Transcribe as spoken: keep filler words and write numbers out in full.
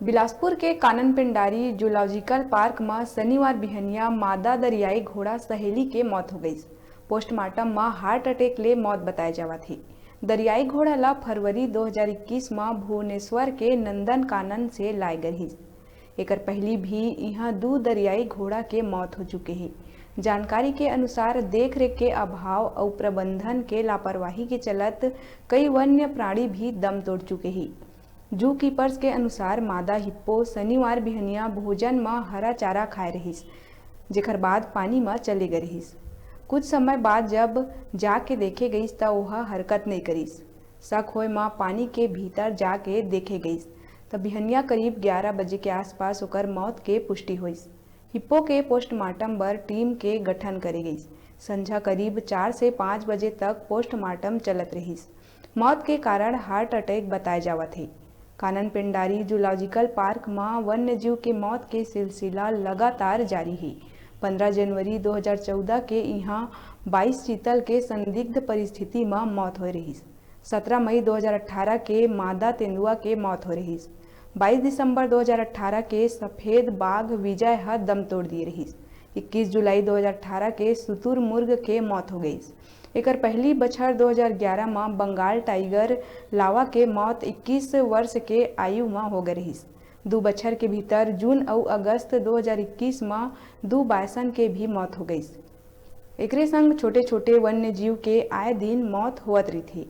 बिलासपुर के Kanan Pendari zoological park म शनिवार बिहनिया मादा दरियाई घोड़ा सहेली के मौत हो गईस। पोस्टमार्टम म हार्ट अटैक ले मौत बताए जावत हे। दरियाई घोड़ा ल फरवरी दो हज़ार इक्कीस म भुवनेश्वर के नंदन कानन से लाए गे रिहिस। एकर पहिली भी इहां दू दरियाई घोड़ा के मौत हो चुके हे। जानकारी के अनुसार, देखरेख के अभाव अउ प्रबंधन के लापरवाही के चलत कई वन्य प्राणी भी दम तोड़ चुके हे। जू कीपर्स के अनुसार, मादा हिप्पो शनिवार बिहनिया भोजन म हरा चारा खाए रिहिस, जेकर बाद पानी म चले गे रिहिस। कुछ समय बाद जब जाके देखे गईस, त ओह हरकत नइ करिस। शक होए म पानी के भीतर जाके देखे गईस, त बिहनिया करीब ग्यारह बजे के आसपास ओकर मौत के पुष्टि होइस। हिप्पो के पोस्टमार्टम बर टीम के गठन करे गईस। संझा करीब चार से पाँच बजे तक पोस्टमार्टम चलत रिहिस। मौत के कारण हार्ट अटैक बताए जावत हे। कानन पेंडारी जूलॉजिकल पार्क म वन्यजीव के मौत के सिलसिला लगातार जारी हे। पन्द्रह जनवरी दो हज़ार चौदह के इहां बाईस चीतल के संदिग्ध परिस्थिति म मौत होए रिहिस। सत्रह मई दो हज़ार अठारह के मादा तेंदुआ के मौत हो रिहिस। बाईस दिसंबर दो हज़ार अठारह के सफेद बाघ विजय ह दम तोड़ दिए रिहिस। इक्कीस जुलाई दो हज़ार अठारह के सुतुरमुर्ग के मौत हो गईस। एकर पहिली बछर दो हज़ार ग्यारह म बंगाल टाइगर लावा के मौत इक्कीस वर्ष के आयु म हो गे रिहिस। दू बछर के भीतर जून अउ अगस्त दो हज़ार इक्कीस म दू बायसन के भी मौत हो गईस। एकरे संग छोटे-छोटे वन्यजीव के आए दिन मौत होवत रहिथे।